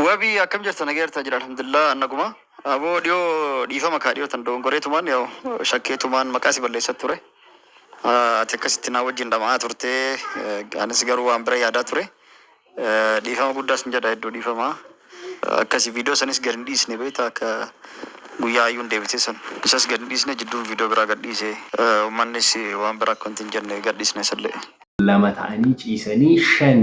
Wabii akkam jirta nageerta jira alhamdulillah annaguma. Aboo dhiyoo dhiifama kaa dhiyoo tan dogongoreetumaan yaa'u shakkeetumaan maqaa si balleessa ture. Ati akkasitti naa wajjin dhama'aa turte anis garuu waan bira yaadaa ture. Dhiifama guddaas hin jedha hedduu dhiifama. Akkasi viidiyoo sanis gad hin dhiisne beektaa akka guyyaa ayyuun deebitee san isas gad hin dhiisne jidduun viidiyoo biraa gad dhiise. Uummannis waan biraa akka wanti hin jenne gad dhiisne isallee. 2 ta'anii ciisanii 5,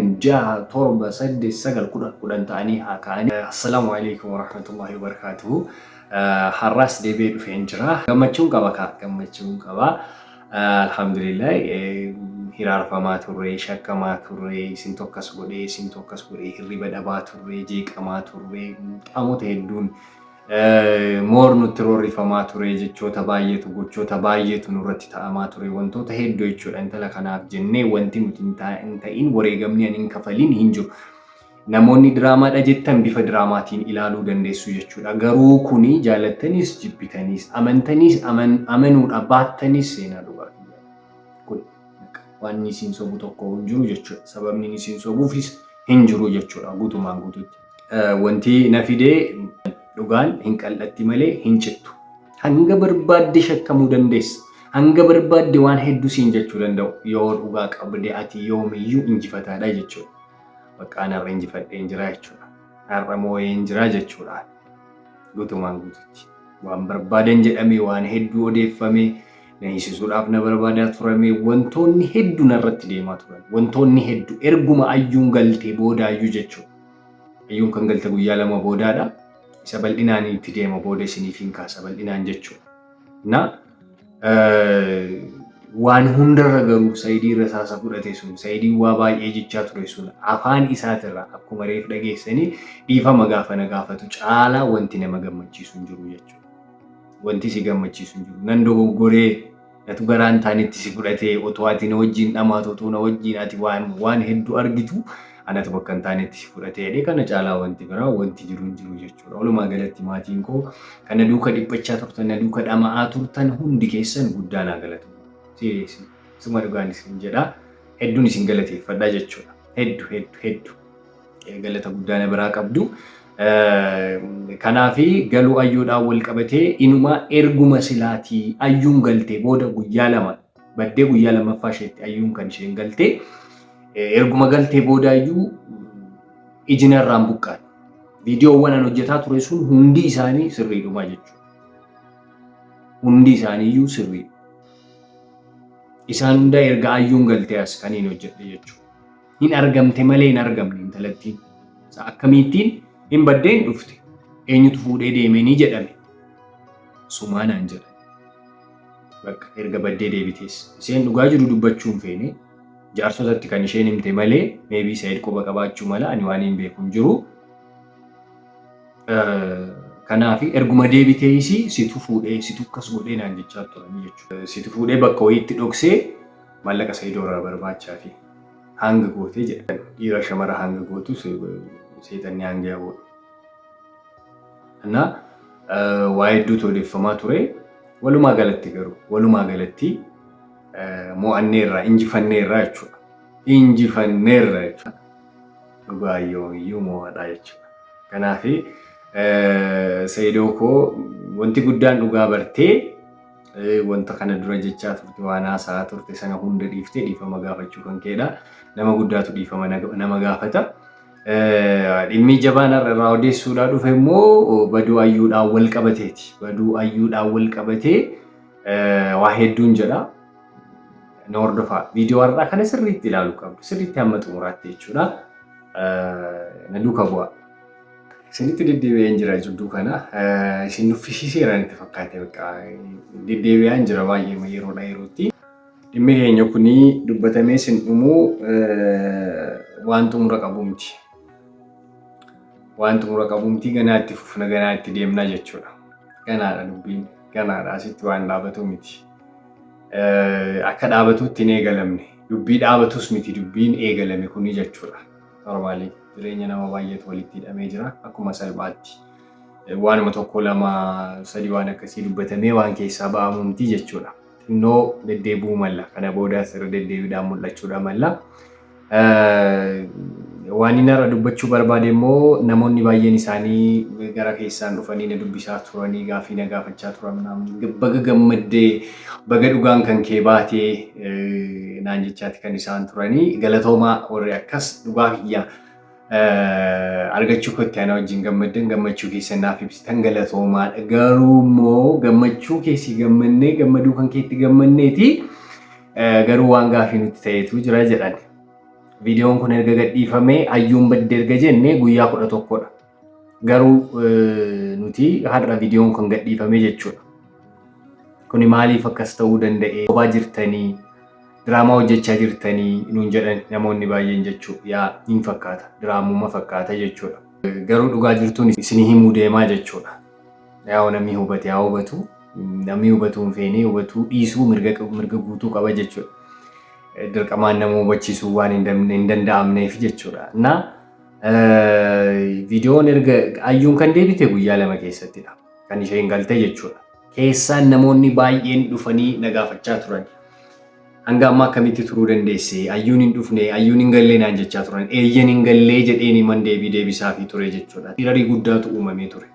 6, 7, 8, 9, 10, 10 ta'anii haa ka'anii. Assalaamu Aleykum Warahmatullahi Wabarakatuhu Har'aas deebi'ee dhufeen jira. Gammachuun qaba kaa gammachuun qaba. Alhamdulillah hiraarfamaa turre, shakkamaa turre, isintu akkas godhe, isintu akkas godhe, hirriba dhabaa turre, jeeqamaa turre, qaamota hedduun Moor nutti roorrifamaa ture, jechoota baay'eetu, gochoota baay'eetu nurratti ta'amaa ture, wantoota hedduu jechuudha. Intala kanaaf jennee wanti nuti hin ta'in wareegamni ani hin kafalin hin jiru. Namoonni diraamaadha jettan bifa diraamaatiin ilaaluu dandeessu jechuudha. Garuu kuni jaalattaniis jibbitaniis amantaniis amanuudha baattaniis seenaa dhugaa kiyyaadha. Kun waan inni isin sobu tokko hin jiru jechuudha. Sababni inni isin sobuufis hin jiru jechuudha guutumaan guututti. Wanti na fide dhugaan hin qal'atti malee hin cittu. Hanga barbaadde shakkamuu dandeessa. Hanga barbaadde waan hedduu siin jechuu danda'u. Yoo dhugaa qabde ati yoomiyyuu injifataadha jechuudha. Bakka an har'a injifadheen jira jechuudha. Har'a moo'een jira jechuudha. Guutumaan guututti. Waan barbaadan jedhame, waan hedduu odeeffame, na hiisisuudhaaf na barbaadaa turame, wantoonni hedduu narratti deemaa turan. Wantoonni hedduu erguma ayyuun galtee boodaayyuu jechuudha. Ayyuun kan galte guyyaa 2 boodaadha. Isa bal'inaan itti deema booda isiniif hin kaasa bal'inaan jechuudha. Na waan hundarra garuu Sayidii rasaasa fudhate sun Sayidiin waa baay'ee jechaa ture sun afaan isaatirraa akkuma reef dhageessanii dhiifama gaafa na gaafatu caalaa wanti nama gammachiisu hin jiru jechuudha. Wanti si gammachiisu hin jiru. Nan dogoggoree natu garaa hin taanetti si fudhatee otoo ati na wajjin dhamaatu otoo na wajjin ati waan waan hedduu argitu anatu bakka hin taanetti si fudhatee jedhee kana caalaa wanti biraa wanti jiru hin jiru jechuudha. Walumaa galatti maatiin koo kan na duuka dhiphachaa turtan na duuka dhama'aa turtan hundi keessan guddaa naa galatooma. Seriously suma dhugaan isin jedha hedduun isin galateeffadha jechuudha. Heddu heddu heddu galata guddaa na biraa qabdu. Kanaaf galuu ayyuudhaan wal qabatee inumaa erguma silaatii ayyuun galtee booda guyyaa 2 baddee guyyaa lammaffaa isheetti ayyuun kan isheen galtee erguma galtee booda iyyuu iji narraan buqqaane. Viidiyoowwan an hojjetaa ture sun hundi isaanii sirriidhuma jechuudha. Hundi isaanii iyyuu sirriidha. Isaan hunda erga ayyuun galtee as kan hin hojjedhe jechuudha. Hin argamte malee hin argamne intalattiin. Akkamiittiin hin baddee hin dhufte. Eenyutu fuudhee deemee ni jedhame. Sumaa naan jedhan. Bakka erga baddee deebitees. Isheen dhugaa jiru dubbachuu hin feene. Jaarsotatti kan isheen himte malee maybe Said quba qabaachuu mala ani waan hin beeku hin jiru. Kanaaf erguma deebitees situ fuudhee situ akkas godhee naan jechaa turanii jechuudha. Situ fuudhee bakka wayiitti dhoksee maallaqa Saidoo irraa barbaachaa fi hanga gootee jedha. Dhiira shamara hanga gootu seexanni hanga yaa godhu. Innaa waa hedduutu odeeffamaa ture. Walumaa galatti garuu walumaa galatti mo'anneerra injifanneerra jechuudha. Injifanneerra jechuudha. Dhugaa yoomiyyuu mo'adha jechuudha. Kanaaf Saidoo koo wanti guddaan dhugaa bartee wanta kana dura jechaa turte waan haasa'aa turte sana hunda dhiiftee dhiifama gaafachuu kan keedha. Nama guddaatu dhiifama nama gaafata. Dhimmi jabaan har'a irraa odeessuudhaa dhufe immoo baduu ayyuudhaan wal qabateeti. Baduu ayyuudhaan wal qabatee waa hedduun jedha. Na hordofaa. Viidiyoo har'aa kana sirriitti ilaaluu qabdu. Sirriitti hamma xumuraatti jechuudha. Na duuka bu'aa. Isinitti deddeebi'een jira jidduu kana. Isin nuffisiiseera natti fakkaate bakka deddeebi'aan jira baay'ee yeroodha yerootti. Dhimmi keenya kuni dubbatamee sin dhumuu waan xumura qabu miti. Waan xumura qabu miti ganaa itti fufna ganaa itti deemna jechuudha. Ganaadha dubbiin ganaadha asitti waan dhaabatu miti. Akka dhaabatutti hin eegalamne dubbii dhaabatus miti dubbiin eegalame kuni jechuudha. Normaalii jireenya nama baay'eetu walitti hidhamee jira akkuma salphaatti. Waanuma tokko lama sadi waan akkasii dubbatamee waan keessaa ba'amu miti jechuudha. Xinnoo deddeebi'uu malla. Kana boodas irra deddeebiidhaan mul'achuudha malla. Waan inni irra dubbachuu barbaade immoo, namoonni baay'een isaanii gara keessaan dhufanii na dubbisaa turanii, gaafii na gaafachaa turan. Baga gammaddee, baga dhugaan kan kee baatee naan jechaati kan isaan turanii. Galatoomaa, warri akkas dhugaa kiyya argachuu kootti ana wajjin gammaddan, gammachuu keessan naaf ibsitan, galatoomaadha. Garuu immoo gammachuu keessi gammannee, gammaduu kan keetti gammanneeti, garuu waan gaafii nutti ta'etu jira jedhan. Viidiyoon kun erga gadhiifamee, Ayyuun badde erga jenne guyyaa 11dha. Garuu nuti har'a viidiyoon kun gadhiifame jechuudha. Kuni maaliif akkas ta'uu danda'e? Kophaa jirtanii, diraamaa hojjechaa jirtanii nuun jedhan namoonni baay'een jechuudha. Yaa, hin fakkaata. Diraamuma fakkaata jechuudha. Garuu dhugaa jirtuun isinii himuu deemaa jechuudha. Yaa, namni hubate haa hubatu. Namni hubatuu hin feene hubatuu dhiisuu mirga guutuu qaba jechuudha. Dirqamaan nama hubachiisuu waan hin danda'amneef jechuudha. Na viidiyoon erga Ayyuun kan deebite guyyaa 2 keessattidha. Kan isheen galte jechuudha. Keessaan namoonni baay'een dhufanii na gaafachaa turan. Hanga ammaa akkamitti turuu dandeesse? Ayyuun hin dhufne, Ayyuun hin gallee naan jechaa turan. Eeyyan, hin gallee jedheen himan deebii deebisaafii ture jechuudha. Hirarii guddaatu uumamee ture.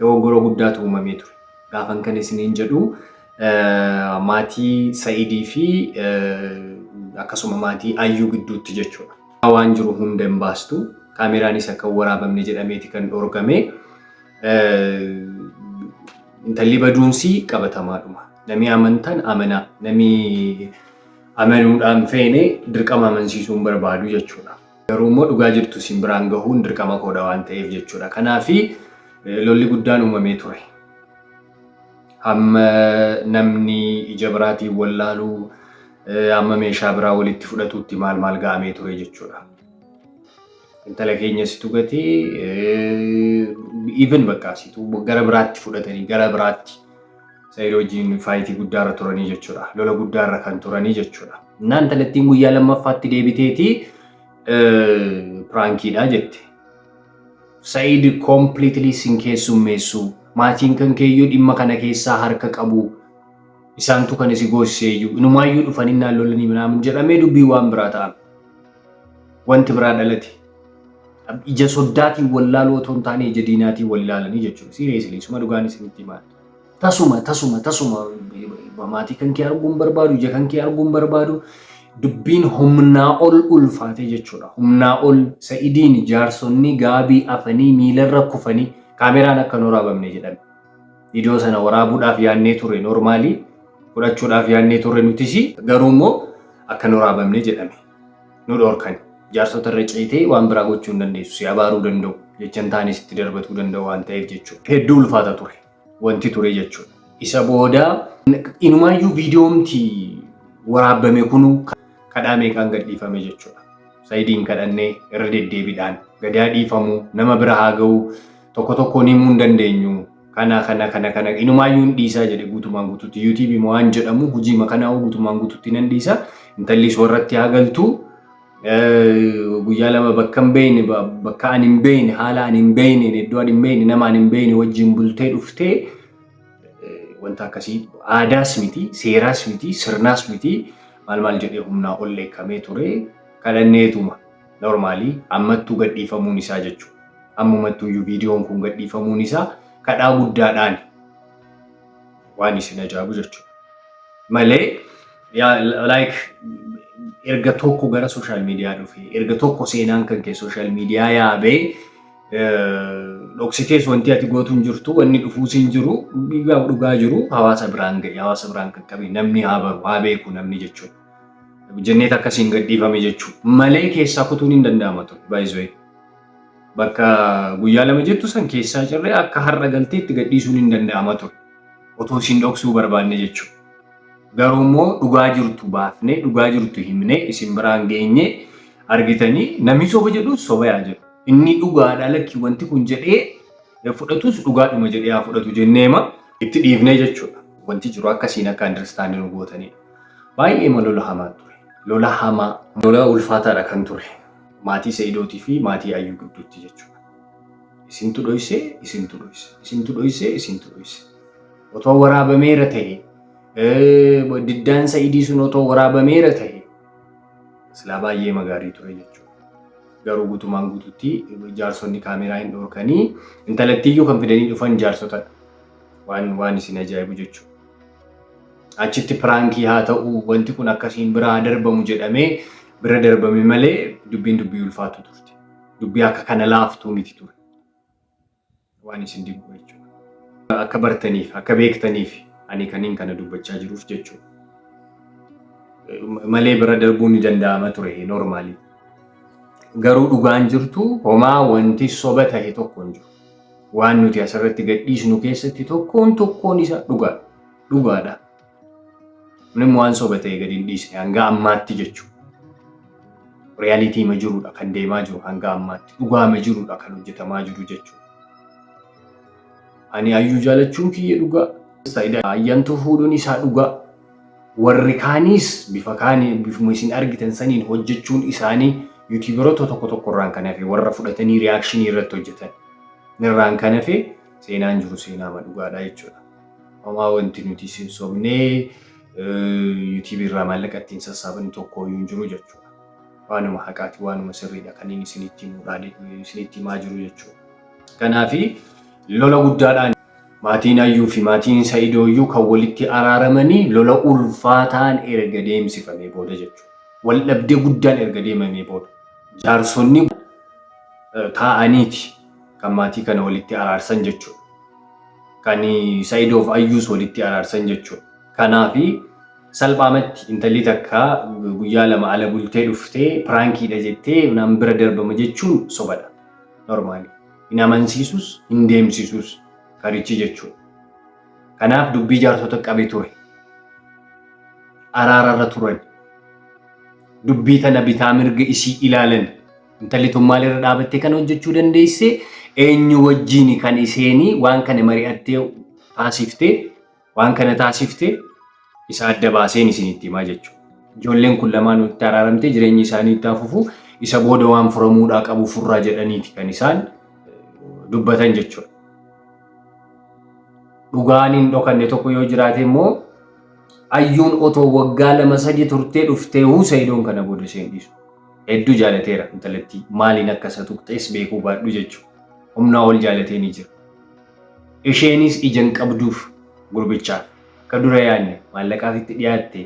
Dogoggora guddaatu uumamee ture. Gaafan kan isiniin jedhu, maatii Sa'idii fi akkasuma maatii Ayyuu gidduutti jechuudha. Waan jiru hunda hin baastu. Kaameraanis akka hin waraabamne jedhameeti kan dhorkame. Intalli baduunsii qabatamaadhuma. Namni amantan amanaa. Namni amanuudhaan feene dirqama amansiisuu hin barbaadu jechuudha. Garuu immoo dhugaa jirtu isin biraan gahuun dirqama koodha waan ta'eef jechuudha. Kanaafi lolli guddaan uumamee ture. Hamma namni ija biraatiin wallaaluu, hamma meeshaa biraa walitti fudhatuutti maal maal ga'amee ture jechuudha. Intala keenya situ gatee, even bakka situ gara biraatti fudhatanii, gara biraatti Sa'iid wajjin fight guddaarra turanii jechuudha. Lola guddaarra kan turanii jechuudha. Innaa intalattiin guyyaa lammaffaatti deebiteeti prankiidha jette. Sa'iid completely sin keessummeessu. Maatiin kan keeyyuu dhimma kana keessaa harka qabu. Isaantu kan isi goosiseeyyuu. Inumaayyuu dhufanii naan lolanii minaamin jedhamee dubbii waan biraa ta'an. Wanti biraa dhalate. Ija soddaatiin wallaaluu otoo hin taane ija diinaatiin wal ilaalanii jechuudha. Seriously, suma dhugaan isinitti himaa. Tasuma tasuma tasuma maatii kan kee arguun barbaadu, ija kan kee arguun barbaadu, dubbiin humnaa ol ulfaate jechuudha. Humnaa ol Sa'idiin jaarsonni gaabii afanii miilarra kufanii kaameraan akka hin waraabamne jedhame. Viidiyoo sana waraabuudhaaf yaannee turre, normally fudhachuudhaaf yaannee turre nutis, garuu immoo akka hin waraabamne jedhame. Nu dhorkan. Jaarsota irra ceetee waan biraa gochuu hin dandeessu. Si abaaruu danda'u. Jecha hin taanes itti darbatuu danda'u waan ta'eef jechuudha. Hedduu ulfaata ture. Wanti ture jechuudha. Isa booda inumaayyuu viidiyoomti waraabame kunu kadhaa meeqaan gadhiifame jechuudha. Sa'idiin kadhannee irra deddeebiidhaan gadaa dhiifamuu, nama bira haa ga'u, tokko tokkoon himuu hin dandeenyu. Kana kana kana kana inumaayyuu hin dhiisaa jedhe guutumaan guututti. YouTube waan jedhamu hojii makanaa guutumaan guututti nan dhiisa. Intallis warratti haa galtu. Guyyaa 2 bakka hin beekne, bakka ani hin beekne, haala ani hin beekne, iddoo ani hin beekne, nama ani hin beekne wajjin bultee dhuftee, wanta akkasii aadaas miti, seeraas miti, sirnaas miti, maal maal jedhee humnaa ol leekkamee ture. Kadhanneetuma normally ammattuu gadhiifamuun isaa jechuudha. Ammumattuyyuu viidiyoon kun gadhiifamuun isaa kadhaa guddaadhaan, waan isin ajaa'ibu jechuudha. Malee like erga tokko gara social media dhufe, erga tokko seenaan kan kee social media yaabee, dhoksitees wanti ati gootu hin jirtu, wanni dhufuus hin jiru. Dhugaa jiru hawaasa biraan gahe, hawaasa biraan qaqqabe, namni haa baru, haa beeku namni jechuudha. Jenneet akkasiin gadhiifame jechuudha. Malee keessaa kutuun hin danda'ama ture, baay'isee. Bakka guyyaa 2 jettu san keessaa cirree akka har'a galteetti gadhiisuun hin danda'ama ture. Otoo isin dhoksuu barbaanne jechuudha. Garuu immoo dhugaa jirtu baafnee, dhugaa jirtu himnee isin biraan geenye, argitanii, namni soba jedhu soba yaa jedhu. Inni dhugaadha, lakki wanti kun jedhee fudhatus, dhugaadhuma jedhee haa fudhatu jenneema itti dhiifnee jechuudha. Wanti jiru akkasiin akka understand nu gootanidha. Baay'ee lola hamaa ture. Lola hamaa, lola ulfaataadha kan ture. Maatii Sa'idootii fi maatii Ayyuu gidduutti jechuudha. Isintu dhoysee, isintu dhoyse, isintu dhoysee, isintu dhoyse. Otoo waraabameera ta'e, diddaan Sa'idii sun otoo waraabameera ta'e, silaa baay'ee magaarii ture jechuudha. Garuu guutumaan guututti jaarsonni kaameraa hin dhorkanii, intalattiiyyuu kan fidanii dhufan jaarsotadha. Waan isin ajaa'ibu jechuudha. Achitti prankii haa ta'u, wanti kun akkasiin biraa darbamu jedhamee bira darbame malee dubbiin dubbii ulfaatu turte. Dubbii akka kana laaftuu miti ture. Waan isin dibu jechuudha. Akka bartaniif, akka beektaniif ani kaniin kana dubbachaa jiruuf jechuudha. Malee bira darbuun ni danda'ama ture normally. Garuu dhugaan jirtu homaa wanti soba tahe tokko hin jiru. Waan nuti asirratti gadhiisnu keessatti tokkoon tokkoon isa dhugaadha. Dhugaadha. Namni waan soba ta'e gadi hin dhiisne hanga ammaatti jechuudha. Reality ma jirudha kan deemaa jiru hanga ammaatti. Dhugaama jirudha kan hojjetamaa jiru jechuudha. Ani Ayyuu jaalachuun kiyya dhugaa. Ayyantuu fuudhuun isaa dhugaa. Warri kaaniis bifa kaanii, bifuma isin argitan saniin hojjechuun isaanii, YouTuberoota tokko tokko irraan kan hafe, warra fudhatanii reactionii irratti hojjetan irraan kan hafe, seenaan jiru seenaama dhugaadha jechuudha. Homaa wanti nuti isin sobnee YouTube irraa maallaqa ittiin sassaabannu tokko iyyuu hin jiru jechuudha. Waanuma haqaati, waanuma sirriidha kan inni isinitti himaa jiru jechuudha. Kanaafi lola guddaadhaan maatiin Ayyuu fi maatiin Sa'idoo iyyuu kan walitti araaramanii lola ulfaataan erga deemsifamee booda jechuudha. Wal dhabdee guddaan erga deemamee booda. Jaarsonni taa'aniiti kan maatii kana walitti araarsan jechuudha. Kan Sa'idoof Ayyuus walitti araarsan jechuudha. Kanaafi salphaamatti intalli takka guyyaa 2 ala bultee dhuftee prankiidha jettee naan bira darbama jechuun sobadha. Normally. Hin amansiisus, hin deemsisus karichi jechuudha. Kanaaf dubbii jaarsota qabe ture. Araararra turan. Dubbii tana bitaa mirga isii ilaalan. Intalli tun maalirra dhaabattee kana hojjechuu dandeesse? Eenyu wajjin kan isheenii waan kana mari'attee taasiftee, waan kana taasiftee isa adda baaseen isinitti himaa jechuudha. Ijoolleen kun lamaan walitti araaramtee jireenyi isaanii itti hafufu, isa booda waan furamuudhaa qabu furraa jedhaniiti kan isaan dubbatan jechuudha. Dhugaan hin dhokanne tokko yoo jiraate immoo, Ayyuun otoo waggaa 2 3 turtee dhuftee huu Sa'idoon kana booda isheen dhiisu. Hedduu jaalateera intalattii, maaliin akka isa tuqxees beekuu baadhu jechuudha. Humnaa ol jaalatee ni jira. Isheenis ija hin qabduuf gurbichaaf. Akka dura yaadne maallaqaaf itti dhiyaatte,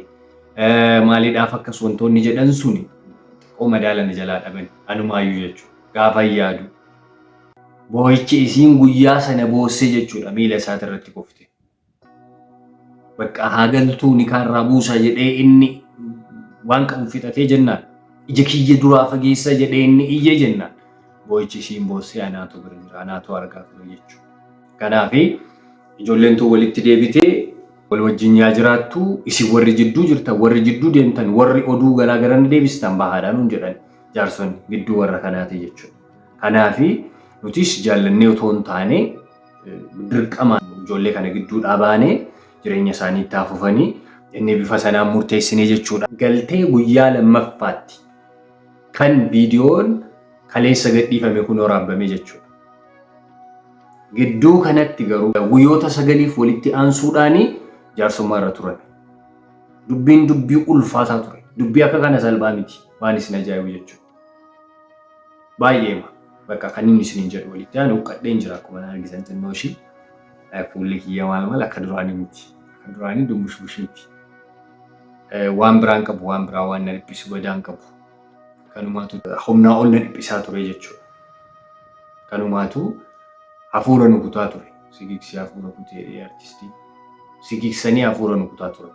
maaliidhaaf akkas wantoonni jedhan suni xiqqoo madaalana jalaa dhaban anumaayyuu jechuudha. Gaafa yaadu. Boo'ichi isiin guyyaa sana boossee jechuudha, miila isaati irratti kufte. Bakka haa galtuu, nikaarraa buusaa jedhee inni waan qabu fixatee jennaan, ija kiyya duraa fageessa jedhee inni iyye jennaan, boo'ichi isiin boossee anaatu bira jira, anaatu argaa ture jechuudha. Kanaafi ijoolleen tun walitti deebitee wal wajjin yaa jiraattu, isin warri jidduu jirtan, warri jidduu deemtan, warri oduu garaa garana deebistan bahaadhaan nun jedhan jaarsonni gidduu warra kanaati jechuudha. Kanaafi nutis jaallannee otoo hin taane dirqama ijoollee kana gidduudhaa baanee jireenya isaanii itti hafufanii inni bifa sanaan murteessinee jechuudha. Galtee guyyaa lammaffaatti kan viidiyoon kaleessa gadhiifame kun waraabame jechuudha. Gidduu kanatti garuu guyyoota 9f walitti aansuudhaan jaarsummaa irra turan. Dubbiin dubbii ulfaataa ture. Dubbii akka kana salphaa miti, waan isin ajaa'ibu jechuudha. Baay'eema. Bakka kan inni isiniin jedhu walitti aanu huqqadheen jira, akkuma na argitan xinnoo ishii. Fuulli kiyya maal maal akka duraanii miti. Akka duraanii dumbushbush miti. Waan biraan qabu, waan biraa waan na dhiphisu badaan qabu. Kanumaatu humnaa ol na dhiphisaa ture jechuudha. Kanumaatu hafuura nu kutaa ture. Sigigsii hafuura kutee artistii. Sigigsanii hafuura nu kutaa ture.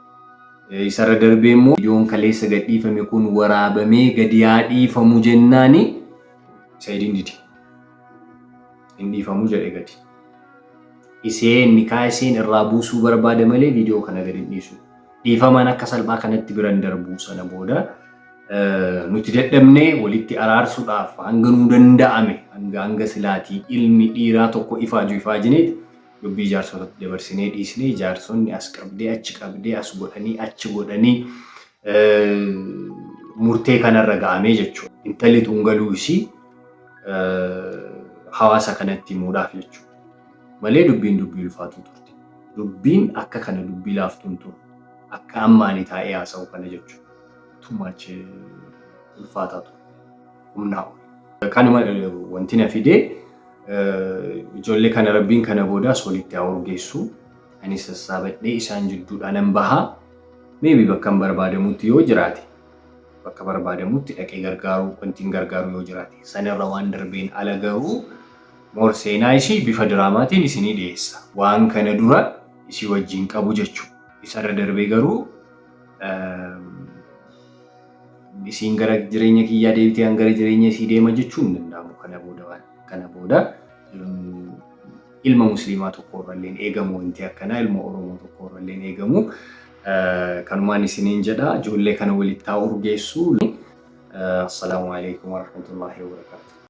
Isarra darbee immoo viidiyoon kaleessa gadhiifame kun waraabamee gadi haa dhiifamu jennaani Sa'idiin dide. Hin dhiifamu jedhe gadi. Iseen nikaa isheen irraa buusuu barbaade malee viidiyoo kana gadi hin dhiisu. Dhiifamaan akka salphaa kanatti biran darbuu sana booda nuti dadhabnee walitti araarsuudhaaf hanga nuu danda'ame, hanga silaatii ilmi dhiiraa tokko ifaaju ifaajineet dubbii jaarsotatti dabarsinee dhiisnee, jaarsonni as qabdee achi qabdee, as godhanii achi godhanii murtee kanarra ga'amee jechuudha. Intalli tun galuu isii hawaasa kanatti himuudhaaf jechuudha. Malee dubbiin dubbii ulfaatuu turte. Dubbiin akka kana dubbii laaftuun ture. Akka amma ani taa'ee haasa'u kana jechuudha. Too much ulfaataa ture. Humnaa ol. Kanuma wanti na fide, ijoollee kana Rabbiin kana boodaas walitti haa urgeessu. Ani sassaabadhee isaan jidduudhaa nan baha. Maybe bakka hin barbaadamutti yoo jiraate, bakka barbaadamutti dhaqee gargaaru, wanti hin gargaaru yoo jiraate. Sanirra waan darbeen ala garuu more seenaa ishii bifa diraamaatiin isinii dhiyeessa. Waan kana dura isii wajjin qabu jechuudha. Isarra darbee garuu isiin gara jireenya kiyyaa deebitee an gara jireenya isii deema jechuun hin danda'amu kana booda. Waan kana booda ilma musliimaa tokko irrallee eegamu, wanti akkanaa ilma Oromoo tokko irrallee eegamu. Kanumaan isiniin jedha, ijoollee kana walitti haa urgeessu. Assalaamu alaikum warahmatullahi wabarakatuh.